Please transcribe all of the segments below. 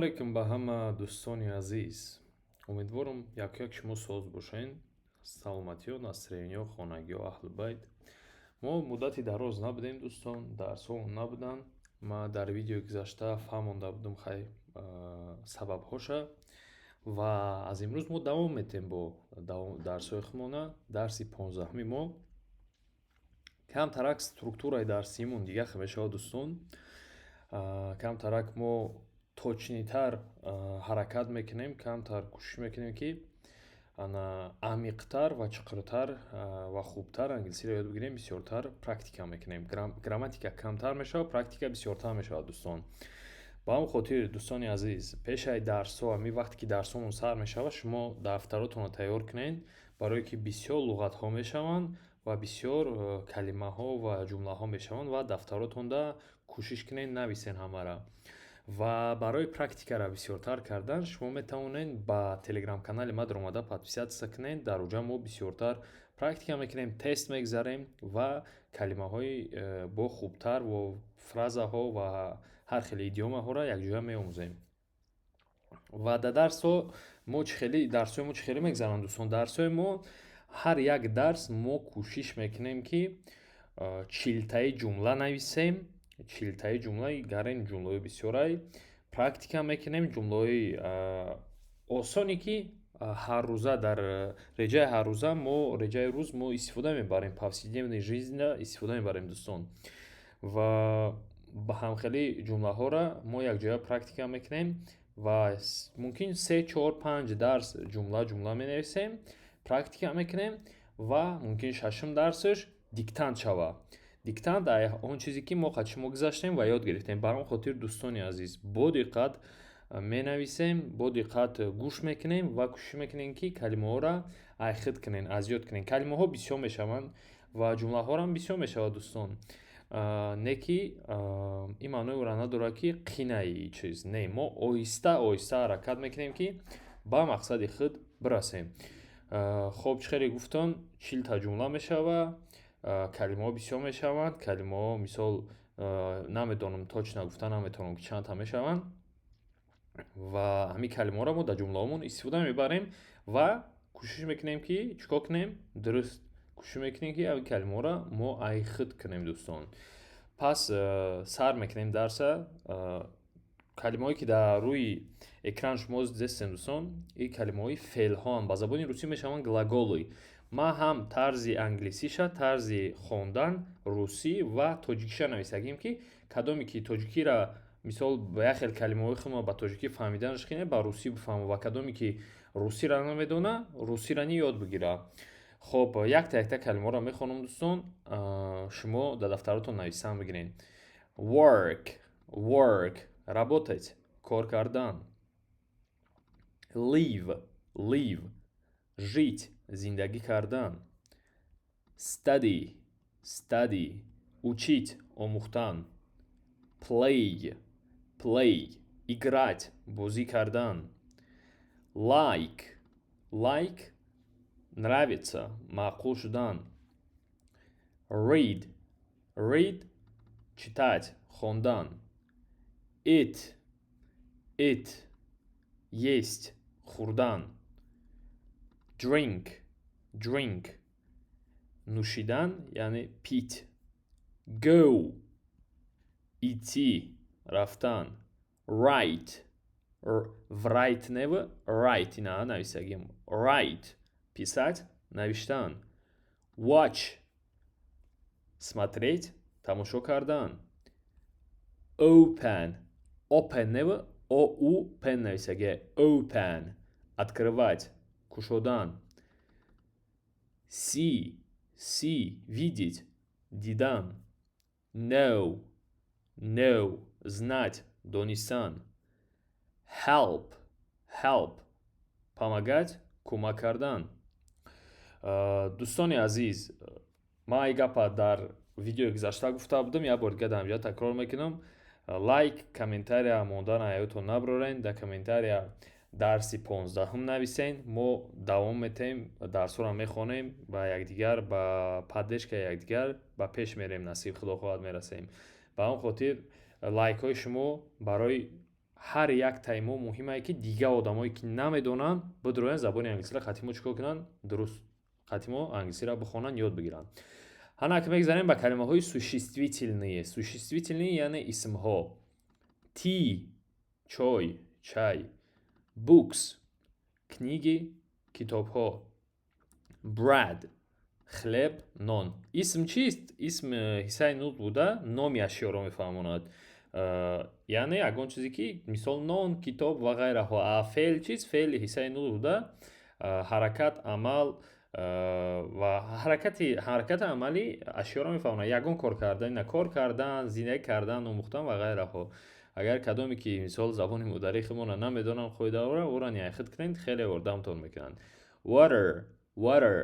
Алейкум ба ҳама, дӯстони азиз. Умедворам, якояк шумо соз бошед, саломатиё, настроение ё, хонагиё, аҳлу байт. Мо муддати дароз набудем, дӯстон, дарсҳо набуданд. Ман дар видеои гузашта фаҳмонда будам, хай, сабабҳоша ва аз имрӯз мо давом метем бо дарсҳои худмона. Дарси 15-уми мо камтарак структураи дарсиимон дигар хел мешавад, дӯстон. Камтарак мо точный тар ҳаракат мекунем, камтар кӯшиш мекунем, ки ана амиқтар ва чуқуртар ва хубтар англисиро ёд бигирем, бисёртар практика мекунем. Грамматика камтар мешавад, практика бисёртар мешавад, дӯстон. Ба ҳамн хотир, дӯстони азиз, пешаи дарсҳо, ҳамин вақте ки дарсҳомон сар мешавад, шумо дафтаротонро тайёр кунед, барое ки бисёр луғатҳо мешаванд ва бисёр калимаҳо ва ҷумлаҳо мешаванд ва дафтаротонда кӯшиш кунед, нависен ҳамаро. Ва барои практикаро бисёртар кардан шумо метавонед ба телеграм-канали ма даромада подписаться кунед. Дар оҷа мо бисёртар практика мекунем, тест мегзарем ва калимаҳои бо хубтар ва фразаҳо ва ҳар хели идиомаҳоро якҷоя меомӯзем. Ва дар дарсҳо мо чӣ хеле, дарсҳои мо чӣ хеле мегзаранд, дӯстон? Дарсҳои мо, ҳар як дарс мо кӯшиш мекунем, ки 40-таи ҷумла нависем. 40-таи ҷумла, гарен ҷумлаҳои бисёрай практика мекунем, ҷумлаҳои осоне, ки ҳаррӯза дар реҷаи ҳаррӯза мо, реҷаи рӯз мо истифода мебарем, повседневной жизни истифода мебарем, дӯстон. Ва ба ҳамхели ҷумлаҳоро мо якҷоя практика мекунем ва мумкин се, чор, панҷ дарс ҷумла ҷумла менависем, практика мекунем ва мумкин шашум дарсаш диктант шавад. Диктант он чизе, ки мо қад шумо гузаштем ва ёд гирифтем. Бар он хотир, дӯстони азиз, бо диққат менависем, бо диққат гӯш мекунем ва кӯшиш мекунем, ки калимаҳоро айхид кунем, аз ёд кунем. Калимаҳо бисёр мешаванд ва ҷумлаҳоам бисёр мешавад, дӯстон. Не ки ин маънои ӯро надорад, ки қинаи чиз не, мо оҳиста оҳиста ҳаракат мекунем, ки ба мақсади худ бирасем. Хоб, чӣ хеле гуфтам, 40-та ҷумла мешавад, калимаҳо бисёр мешаванд. Калимаҳо, мисол, намедонам, точно гуфта наметавонам, ки чандта мешаванд ва ҳамин калимаҳоро мо дар ҷумлаҳомон истифода мебарем ва кӯшиш мекунем, ки чӣ кор кунем? Дуруст, кӯшиш мекунем, ки ҳамин калимаҳоро мо айхид кунем, дӯстон. Пас сар мекунем дарса. Калимаҳое, ки дар рӯи экран шумо дидестем, дӯстон, ин калимаҳои феълҳоам, ба забони русӣ мешаванд глаголы. Ман ҳам тарзи англисиша, тарзи хондан, русӣ ва тоҷикиша нависагим, ки кадоме ки тоҷикиро, мисол, ба як хел калимаҳои худро ба тоҷикӣ фаҳмиданаш қине, ба русӣ бифаҳма ва кадоме ки русиро намедона, русиро ни ёд бигира. Хоб, якта якта калимаҳоро мехонам, дӯстон, шумо дар дафтаротон нависан бигиред. Work, work, работать, кор кардан. Live, live, жить, зиндагӣ кардан. Study, study, учить, омӯхтан. Play, play, играть, бозӣ кардан. Like, like, нравится, маъқул шудан. Read, read, читать, хондан. Eat, eat, есть, хӯрдан. Drink, drink, нӯшидан, яъне пить. Go, идти, рафтан. Write, write не, write, ина нависагим, write, писать, навиштан. Watch, смотреть, тамошо кардан. Open, open не, о у п нависаги, open, открывать, кушодан. See, see, видеть, дидан. Know, know, знать, донистан. Help, help, помогать, кӯмак кардан. Дӯстони азиз, ман ин гапа дар видеои гузашта гуфта будам, як бор дига дар инҷа такрор мекунам: лайк, комментария мондан ҳаётон набарорен. Дар комментария дарси 15-ум нависен. Мо давом метаҳем, дарсҳоро мехонем, ба якдигар, ба поддержка и якдигар ба пеш мерем, насиб, худо хоҳад, мерасем. Ба он хотир лайкҳои шумо барои Ҳар яктаи мо муҳимае, ки дигар одамое, ки намедонанд, бидроянд, забони англисиро қати мо чӣ кор кунанд? Дуруст қати мо англисиро бихонанд, ёд бигиранд. Ҳана ки мегзарем ба калимаҳои существительные. Существительные, яъне исмҳо. Tea, чой, чай. Books, книги, китобҳо. Bread, хлеб, нон. Исм чист? Исм ҳиссаи нутқ буда, номи ашёро мефаҳмонад, яъне ягон чизе ки, мисол, нон, китоб ва ғайраҳо. А феъл чист? Феъл ҳиссаи нутқ буда, ҳаракат, амал ва ҳаракати амали ашёро мефаҳмонад, ягон кор кардан, на кор кардан, зиндагӣ кардан, омӯхтан ва ғайраҳо. Агар кадоме ки, мисол, забони модарии худмонро намедонанд, қоидаҳоро ӯро ниҳоят кунед, хеле ёрдамтон мекунанд. Water, water,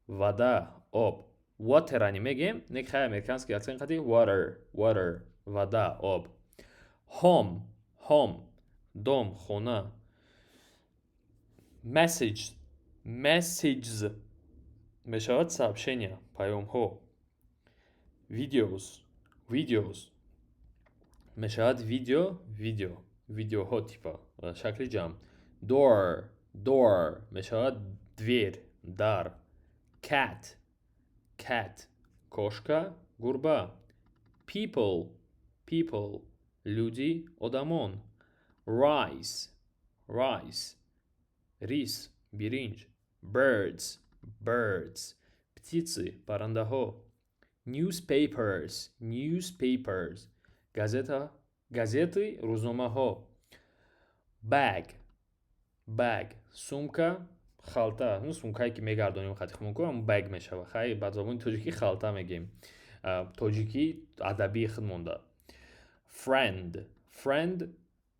вода, об. Water ани мегем, не, хай, американский акцент қати water, water, вода, об. Home, home, дом, хона. Message, messages мешавад сообщения, паёмҳо. Videos, videos мешавад видео, видео, видеоҳо, типа шакли ҷамъ. Door, door мешавад дверь, дар. Cat, cat, кошка, гурба. People, people, люди, одамон. Rice, rice, рис, биринҷ. Birds, birds, птицы, паррандаҳо. Newspapers, newspapers, газета, газеты, рӯзномаҳо. Bag, bag, сумка, халта. Ну, сумкае, ки мегардонем хати худмон ку, ҳамн bag мешавад. Хай, ба забони тоҷикӣ халта мегем, тоҷикӣ адабии худ монда. Friend, friend,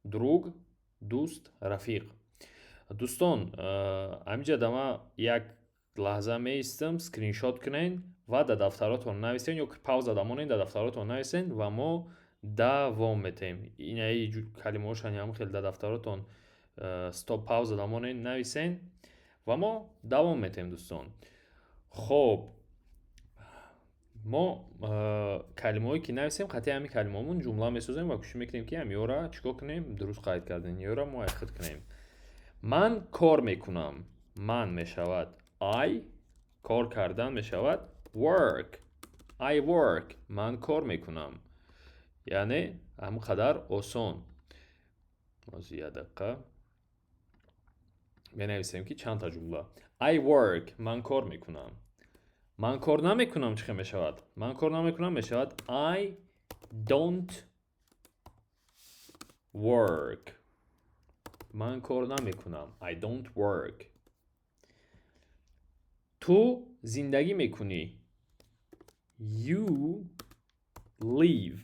друг, дӯст, рафиқ. Дӯстон, ҳаминҷа дама як лаҳза меистам, скриншот кунед ва дар дафтаротон нависен ё ки пауза дамонед, дар дафтаротон нависен ва мо давом метаҳем. Инаи калимаҳошани ҳам хел дар дафтаротон стоп, пауза дамонед, нависен ва мо давом метаҳем, дӯстон. Хоб, мо калимаҳое ки нависем, қатъи ҳамин калимаҳомон ҷумла месозем ва кӯшиш мекунем, ки ҳамиёра чӣ кор кунем? Дуруст қайд кардем, ёра мо айхид кунем. Ман кор мекунам. Ман мешавад I, кор кардан мешавад work. I work, ман кор мекунам. Яъне ҳамин қадар осон. Ҳозир, як дақиқа, менависем, ки чандта ҷумла. I work, ман кор мекунам. Ман кор намекунам чӣ хел мешавад? Ман кор намекунам мешавад I don't work. Ман кор намекунам. I don't work. Ту зиндагӣ мекунӣ. You live.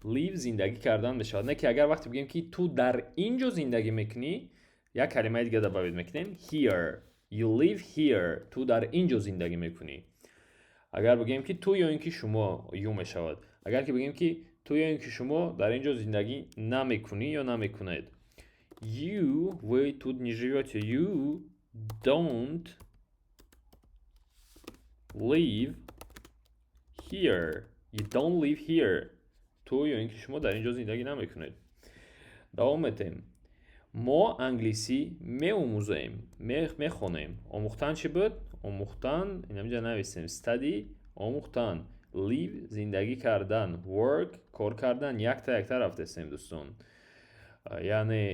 Live, зиндагӣ кардан мешавад. Не ки агар вақте бигӯем, ки ту дар ин ҷо зиндагӣ мекунӣ, як калимаи дига добавить мекунем: here. You live here, ту дар ин ҷо зиндагӣ мекунӣ. Агар бигӯем, ки ту ё ин ки шумо, you мешавад. Агар ки бигӯем, ки ту ё ин ки шумо дар ин ҷо зиндагӣ намекунӣ ё намекунед, you, вы тут не живете, you don't live here. You don't live here, ту ё ин ки шумо дар ин ҷо зиндагӣ намекунед. Давом метаҳем. Мо англисӣ меомӯзем, мехонем. Омӯхтан чӣ буд? Омӯхтан инамҷа нависем: study, омӯхтан, live, зиндагӣ кардан, work, кор кардан. Якта якта рафтестем, дӯстон. Яъне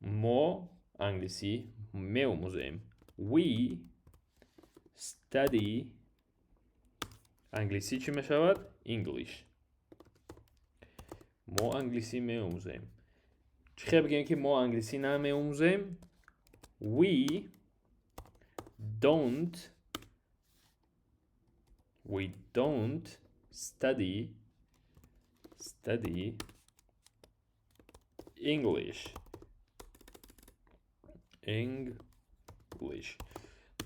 мо англисӣ меомӯзем. We study. Англисӣ чӣ мешавад? English. Мо англисӣ меомӯзем. Чӣ хел бигӯем, ки мо англисӣ намеомӯзем? We don't study English. English.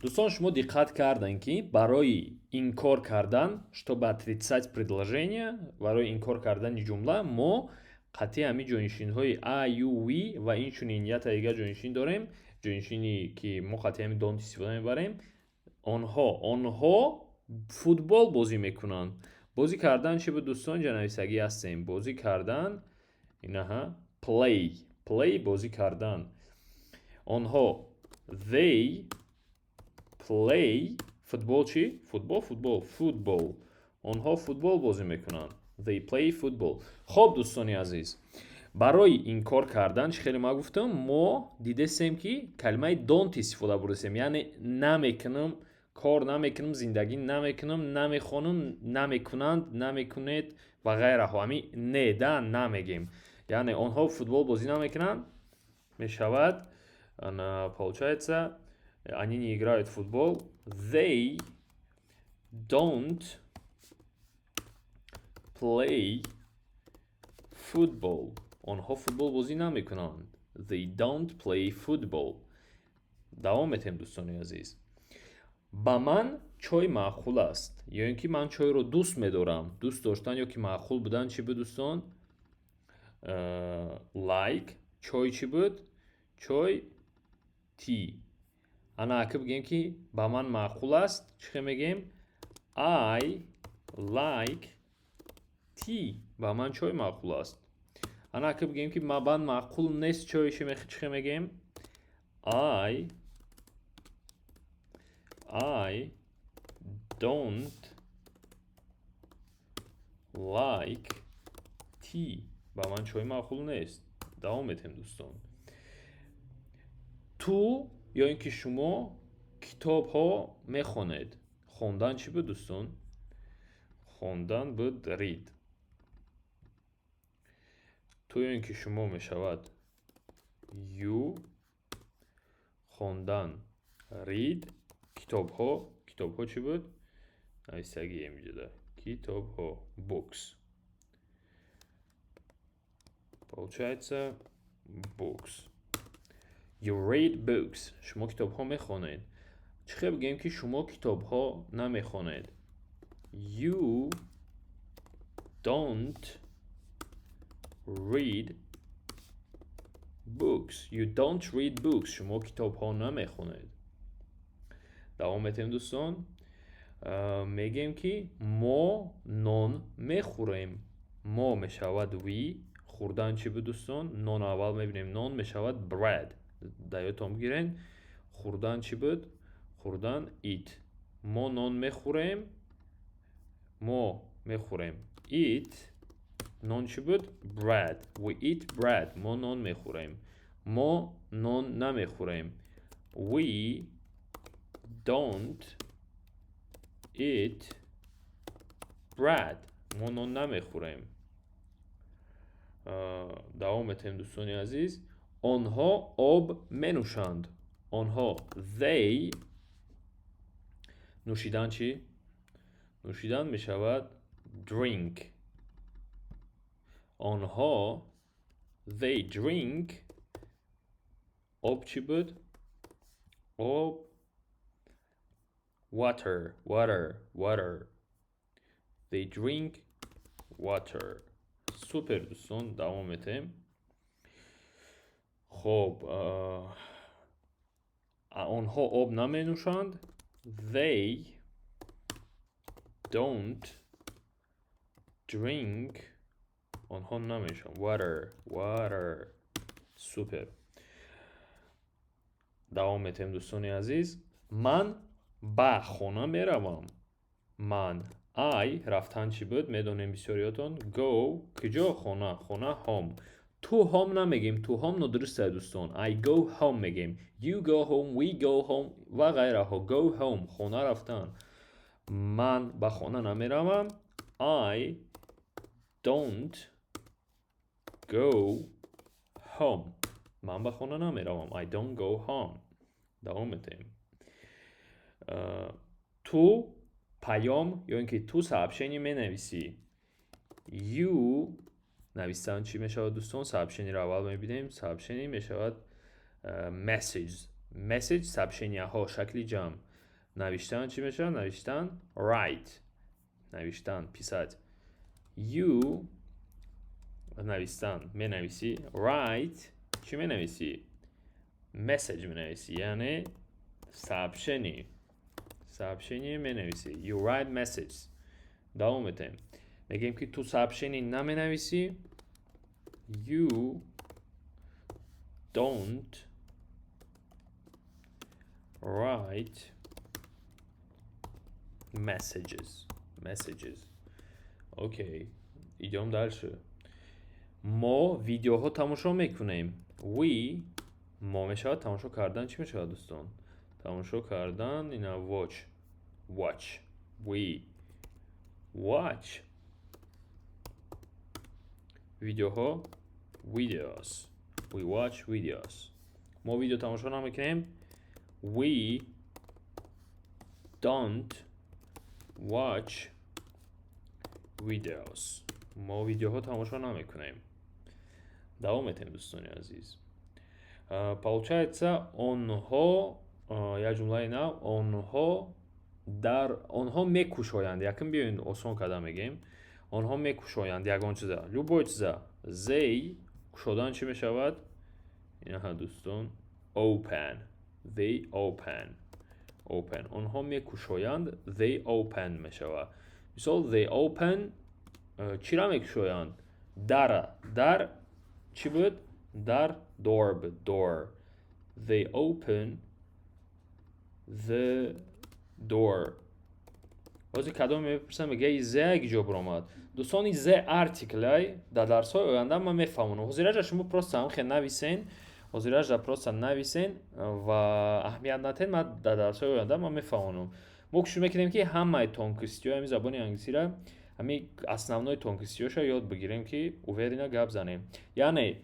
Дӯстон, шумо диққат кардем, ки барои инкор кардан, чтобы отрицать предложение, барои инкор кардани ҷумла мо қатъи ҳамин ҷойнишинҳои I, you, we ва инчунин якта дигар ҷойнишин дорем, ҷойнишине, ки мо қатъи ҳамин don't истифода мебарем. Онҳо футбол бозӣ мекунанд. Бозӣ кардан чӣ буд, дӯстон? Инҷа нависагӣ ҳастем. Бозӣ кардан Инаҳа, play, play, бозӣ кардан. Онҳо, they play футбол. Чӣ? Футбол, футбол, football. Онҳо футбол бозӣ мекунанд. They play football. Хоб, дӯстони азиз, барои инкор кардан, чӣ хеле ман гуфтам, мо дидесем, ки калимаи don't истифода бурдесем, яъне намекунам, кор намекунам, зиндагӣ намекунам, намехонам, намекунанд, намекунед ва ғайраҳо. Ҳамин не да намегем. Яъне онҳо футбол бозӣ намекунанд мешавад, получается, они не играют в футбол. They don't play football. Онҳо футбол бозӣ намекунанд. They don't play football. Давом метем, дӯстони азиз. Ба ман чой маъқул аст ё ин ки ман чойро дӯст медорам. Дӯст доштан ё ки маъқул будан чӣ буд, дӯстон? Like. Чой чӣ буд? Чой, tea. Ана, ака бигем, ки ба ман маъқул аст, чӣ хел мегем? I like tea. Ба ман чой маъқул аст. Ана, ака бигем, ки ба ман маъқул нест чой, чӣ хел мегем? I don't like tea. Ба ман чой маъқул нест. Давом метем, дӯстон. Ту ё ин ки шумо китобҳо мехонед. Хондан чӣ буд, дӯстон? Хондан буд read. Ту ё ин ки шумо мешавад you, хондан read, китобҳо, китобҳо чӣ буд? Нависагӣ инҷода, китобҳо, books, получается, books. You read books. Шумо китобҳо мехонед. Чӣ хел бигӯем, ки шумо китобҳо намехонед? You don't read books. You don't read books. Шумо китобҳо намехонед. Давом метем, дӯстон. Мегӯем, ки мо нон мехӯрем. Мо мешавад we. Хӯрдан чӣ буд, дӯстон? Нон аввал мебинем, нон мешавад bread, дар ёдтон бигиред. Хӯрдан чӣ буд? Хӯрдан eat. Мо нон мехӯрем, мо мехӯрем eat, нон чӣ буд? Bread. We eat bread. Мо нон мехӯрем. Мо нон намехӯрем. We don't eat bread. Мо нон намехӯрем. Давом метаҳем, дӯстони азиз. Онҳо об менӯшанд. Онҳо, they. Нӯшидан чӣ? Нӯшидан мешавад drink. Онҳо, they drink. Об чӣ буд? Об, water, water, water. They drink water. Супер, дӯстон, давом метаҳем. Хоб, онҳо об наменӯшанд. They don't drink, онҳо наменӯшанд, water, water. Супер, давом метаҳем, дӯстони азиз. Ман ба хона меравам. Ман, I. Рафтан чӣ буд? Медонем бисёриётон. Go. Куҷо? Хона, хона, home. To home намегем, to home нодуруст аст, дӯстон. I go home мегем. You go home, we go home ва ғайраҳо. Go home, хона рафтан. Ман ба хона намеравам. I don't go home. Ман ба хона намеравам. I don't go home. Давом метаҳем. Ту паём ё ин ки ту сообщение менависӣ. You. Навистан чӣ мешавад, дӯстон? Сообщениеро аввал мебинем. Сообщение мешавад message, message, сообщенияҳо, шакли ҷамъ. Навиштан чӣ мешавад? Навиштан write, навиштан писать. You, навистан, менависӣ, write. Чӣ менависӣ? Message менависӣ, яъне сообщение, сообщение менависӣ. You write message. Давом метаҳем. Мегӯем, ки ту сообщение наменависӣ. You don't write messages. Messages. Окей, идём дальше. Мо видеоҳо тамошо мекунем. We, мо мешавад, тамошо кардан чӣ мешавад, дӯстон? Тамошо кардан ина watch. Watch. We watch, видеоҳо, videos. We watch videos. Мо видео тамошо намекунем. We don't watch videos. Мо видеоҳо тамошо намекунем. Давом метем, дӯстони азиз. Получается, онҳо, як ҷумлаи нав: онҳо дар, онҳо мекушоянд. Якм биёин, осон карда мегӯем. Онҳо мекушоянд ягон чиза, любой чиза. They, кушодан чӣ мешавад? Инаҳа, дӯстон, open. They open. Open. Онҳо мекушоянд, they open мешавад. Мисол, they open, чиро мекушоянд? Дара. Дар чӣ буд? Дар door буд. Door. They open the door. Ҳозир кадом мепурсам, мега the як ҷо биромад. Дӯстони, the артикль ай. Дар дарсҳои оянда ман мефаҳмонам. Ҳозиража шумо просто ҳамхе нависен. Ҳозиража просто нависен ва аҳамият натен. Ман дар дарсҳои оянда ман мефаҳмонам. Мо кӯшиш мекунем, ки ҳамаи тонкости ҳои ҳамин забони англисиро, ҳамин основной тонкости ҳоша ёд бигирем, ки уверенно гап занем. Яъне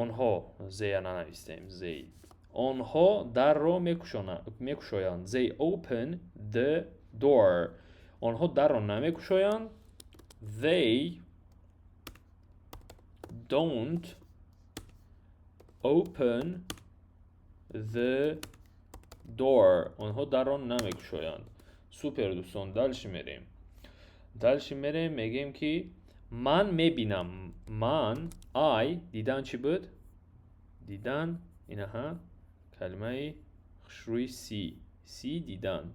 онҳо, they я нанавистем, they, онҳо дарро мекушоянд. They open the door. Онҳо дарро намекушоянд. They don't open the door. Онҳо дарро намекушоянд. Супер, дӯстон, дальше мерем. Дальше мерем, мегӯем, ки ман мебинам. Ман, I, дидан чӣ буд? Дидан инаҳа калимаи хушрӯи see. See, дидан,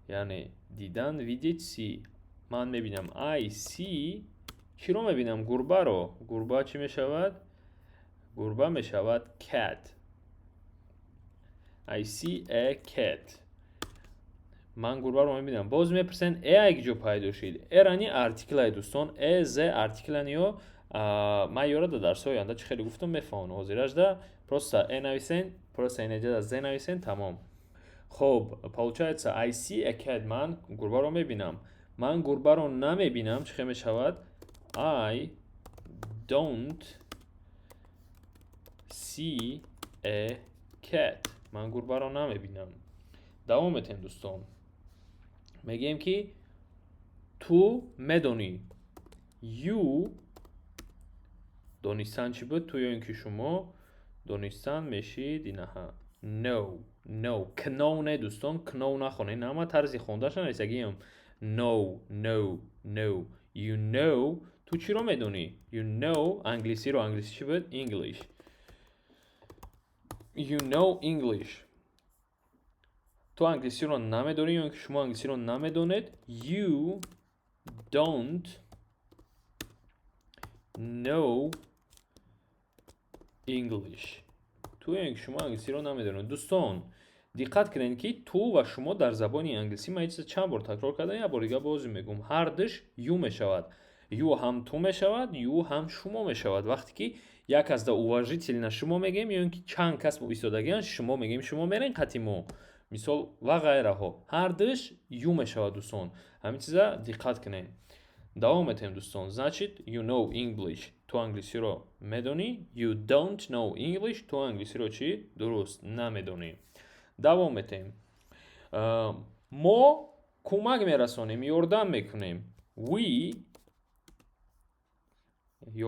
яъне дидан, видеть, see. Ман мебинам, I see. Чиро мебинам? Гурбаро. Гурба чӣ мешавад? Гурба мешавад cat. I see a cat. Ман гурбаро мебинам. Боз мепурсен, a як ҷо пайдо шид? A рани артикль ай, дӯстон. A, the артикль ани. Ё ман ёра дар дарсҳои оянда, чӣ хеле гуфтам, мефаҳмонам. Ҳозиражда просто a нависен, просто инеҷада the нависен, тамом. Хоб, получается, I see a cat. Ман гурбаро мебинам. Ман гурбаро намебинам чӣ хел мешавад? I don't see a cat. Ман гурбаро намебинам. Давом метем, дӯстон. Мегӯем, ки ту медонӣ. You, донистан чӣ буд? Ту ё ин ки шумо, донистан мешид инаҳа know. Know, кноу не, дӯстон, кноу нахонед. Нама тарзи хондаша нависагиам. Know, know, know. You know, ту чиро медонӣ? You know, англисиро. Англиси чӣ буд? English. You know English. Ту англисиро намедонӣ ё ин ки шумо англисиро намедонед. You don't know English. Ту ё ин ки шумо англисиро намедонед. Дӯстон, диққат кунед, ки ту ва шумо дар забони англисӣ, ман чиза чанд бор такрор кардам, як бор дига боз мегӯм, ҳардуш you мешавад. You ҳам ту мешавад, you ҳам шумо мешавад. Вақте ки як кас да уважительно шумо мегӯем ё ин ки чанд кас истодагиан, шумо мегӯем, шумо мерен қати мо, мисол, ва ғайраҳо, ҳардуш you мешавад, дӯстон. Ҳамин чиза диққат кунед. Давом метаҳем, дӯстон. Значит, you know English, ту англисиро медонӣ. You don't know English, ту англисиро чӣ? Дуруст, намедонӣ. Давом метаҳем. Мо кӯмак мерасонем, ёрдам мекунем. We,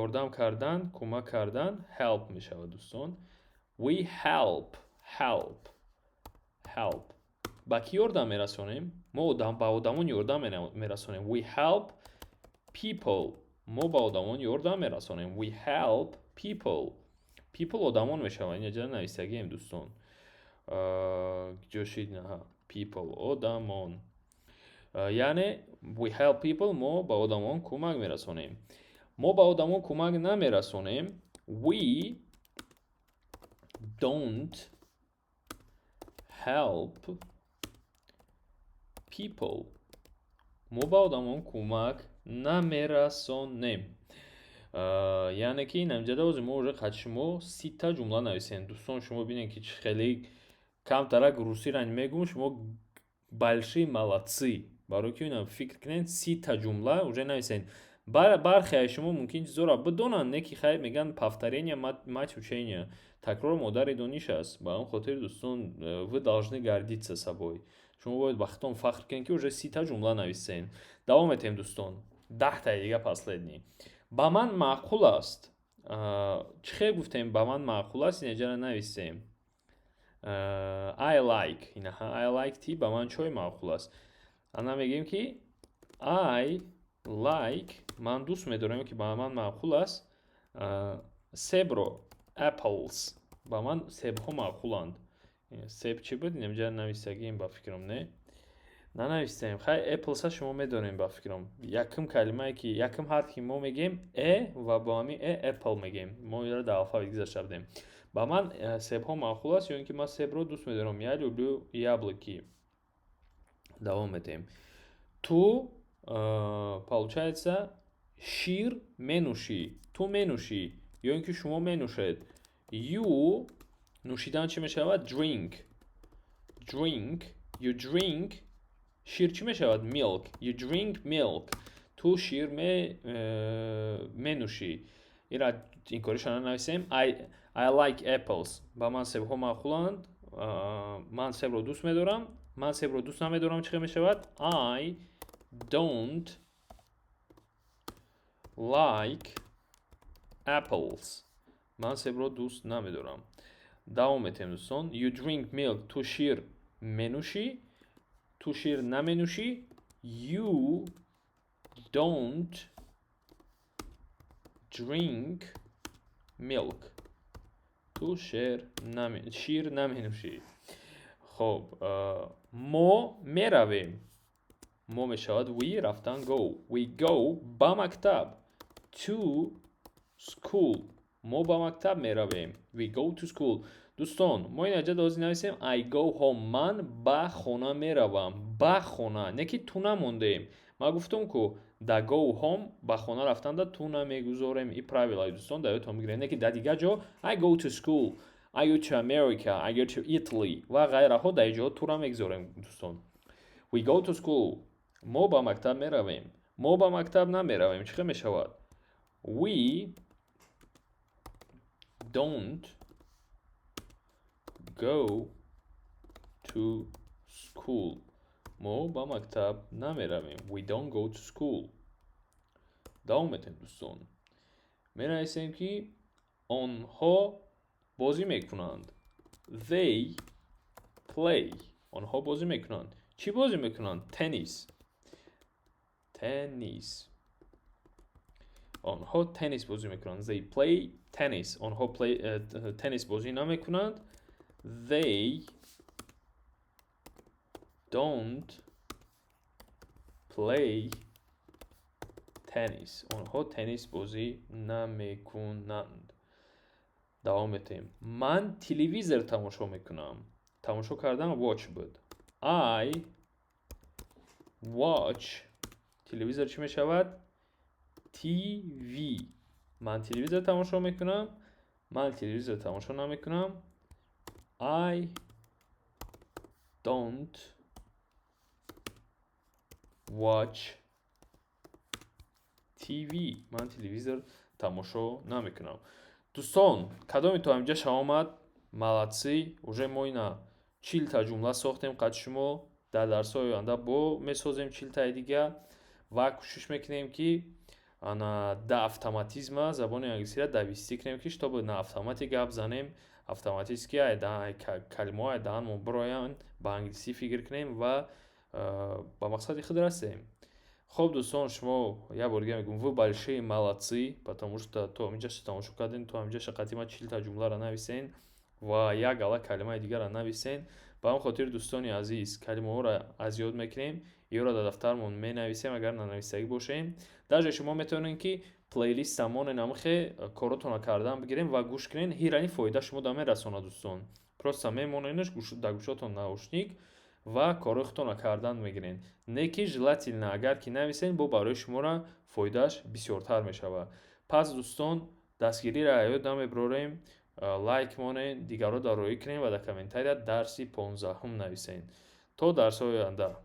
ёрдам кардан, кӯмак кардан, help мешавад, дӯстон. We help. Help, help. Ба кӣ ёрдам мерасонем? Мо ба одамон ёрдам мерасонем. We help people. Мо ба одамон ёрдам мерасонем. We help people. People одамон мешаванд. Инаҷа нависагием, дӯстон. Ҷо шид? People, одамон. Яъне we help people, мо ба одамон кӯмак мерасонем. Мо ба одамон кӯмак намерасонем. We don't help people. Мо ба одамон кӯмак намерасонем. Яъне ки инамҷада ози мо уже қад шумо 30-та ҷумла нависем. Дӯстон, шумо бинед, ки чӣ хеле камтарак русиро мегӯм, шумо большие молодцы, барои ки ина фикр кунед, 30-та ҷумла уже нависед. Бархе шумо мумкин чизоро бидонанд, не ки хайр, мегӯянд, повторение мать учения, такрор модари дониш аст. Ба он хотир, дӯстон, вы должны гордиться собой, шумо бояд ба худтон фахр кунед, ки уже 30-та ҷумла нависед. Давом метаҳем, дӯстон, 10-таи дига, последний. Ба ман маъқул аст. Чӣ хел гуфтем «ба ман маъқул аст»? Инаҷара нависем. I like, инаҳа, I like tea, ба ман чой маъқул аст. Ана мегӯем, ки I like, ман дӯст медорам, ки ба ман маъқул аст себро, apples, ба ман себҳо маъқуланд. Себ чӣ буд? Инамҷа нависагием, ба фикрам, не, нанавистем. Хай, apples а шумо медонем, ба фикрам. Якум калимае ки, якум ҳарф ки мо мегӯем, э, ва бо ҳамин э apple мегӯем. Мо инро дар алфавит гузашта будем. Ба ман себҳо маъқул аст ё ин ки ман себро дӯст медорам. Я люблю яблоки. Давом метаҳем. Ту, получается, шир менӯшӣ. Ту менӯшӣ ё ин ки шумо менӯшед. You, нӯшидан чӣ мешавад? Drink. Drink, you drink. Шир чӣ мешавад? Milk. You drink milk. Ту шир менӯшӣ. Ира инкориша нанависем. I like apples, ба ман себҳо маъқуланд, ман себро дӯст медорам. Ман себро дӯст намедорам чӣ хел мешавад? I don't like apples. Ман себро дӯст намедорам. Давом метаҳем, дӯстон. You drink milk. Ту шир менӯшӣ. Ту шир наменӯшӣ. You don't drink milk. Ту шир наменӯшӣ. Хоб, мо меравем. Мо мешавад we, рафтан go. We go ба мактаб, to school. Мо ба мактаб меравем. We go to school. Дӯстон, мо ин аҷа дозӣ нависем I go home, ман ба хона меравам. Ба хона, не ки ту намондем. Ман гуфтам, ку да go home, ба хона рафтанда ту намегузорем. И правила, дӯстон, дар ёдтон бигиред. Не ки дар дигар ҷо I go to school, I go to America, I go to Italy ва ғайраҳо, дар ҷо тура мегузорем, дӯстон. We go to school. Мо ба мактаб меравем. Мо ба мактаб намеравем чӣ хел мешавад? We don't go to school. Мо ба мактаб намеравем. We don't go to school. Давом метаҳем, дӯстон. Менависем, ки онҳо бозӣ мекунанд. They play. Онҳо бозӣ мекунанд. Чӣ бозӣ мекунанд? Tennis. Tennis. Онҳо теннис бозӣ мекунанд. They play tennis. Онҳо теннис бозӣ намекунанд. They don't play tennis. Онҳо теннис бозӣ намекунанд. Давом метаҳем. Ман телевизор тамошо мекунам. Тамошо кардан watch буд. I watch. Телевизор чӣ мешавад? TV. Ман телевизор тамошо мекунам. Ман телевизор тамошо намекунам. I don't watch TV. Ман телевизор тамошо намекунам. Дӯстон, кадоме то ҳаминҷа омад, молодцы. Уже мо ина 40-та ҷумла сохтем қад шумо. Дар дарсҳои оянда бо месозем 40-таи дига ва кӯшиш мекунем, ки ана да автоматизма забони англисиро довести кунем, ки чтобы на автомате гап занем, автоматически калимаҳо ай даҳанмон бироянд, ба англисӣ фикр кунем ва ба мақсади худ расем. Хуб, дӯстон, шумо, як бор дига мегӯям, вы большие молодцы, потому что то ҳаминҷаша тамошо кардем, то ҳаминҷаша қатъи ман 40-та ҷумларо нависен ва як гала калимаи дигарро нависен. Ба ҳамин хотир, дӯстони азиз, калимаҳоро аз ёд мекунем, иёро дар дафтармон менависем, агар нанависагӣ бошем. Даже шумо метавонед, ки Плейлиста монен, амихе коротонро кардан бигирем ва гӯш кунен. Ҳирани фоида шумо да мерасонад, дӯстон. Просто мемоненаш дар гӯшотон наушник ва корои худтонро кардан мегирен. Не ки желательно, агар ки нависен, бо барои шуморо фоидааш бисёртар мешавад. Пас, дӯстон, дастгириро ёд намебарорем. Лайк монен, дигарро дар роӣ кунем ва дар комментария дарси 15-ум нависен. То дарсҳои оянда.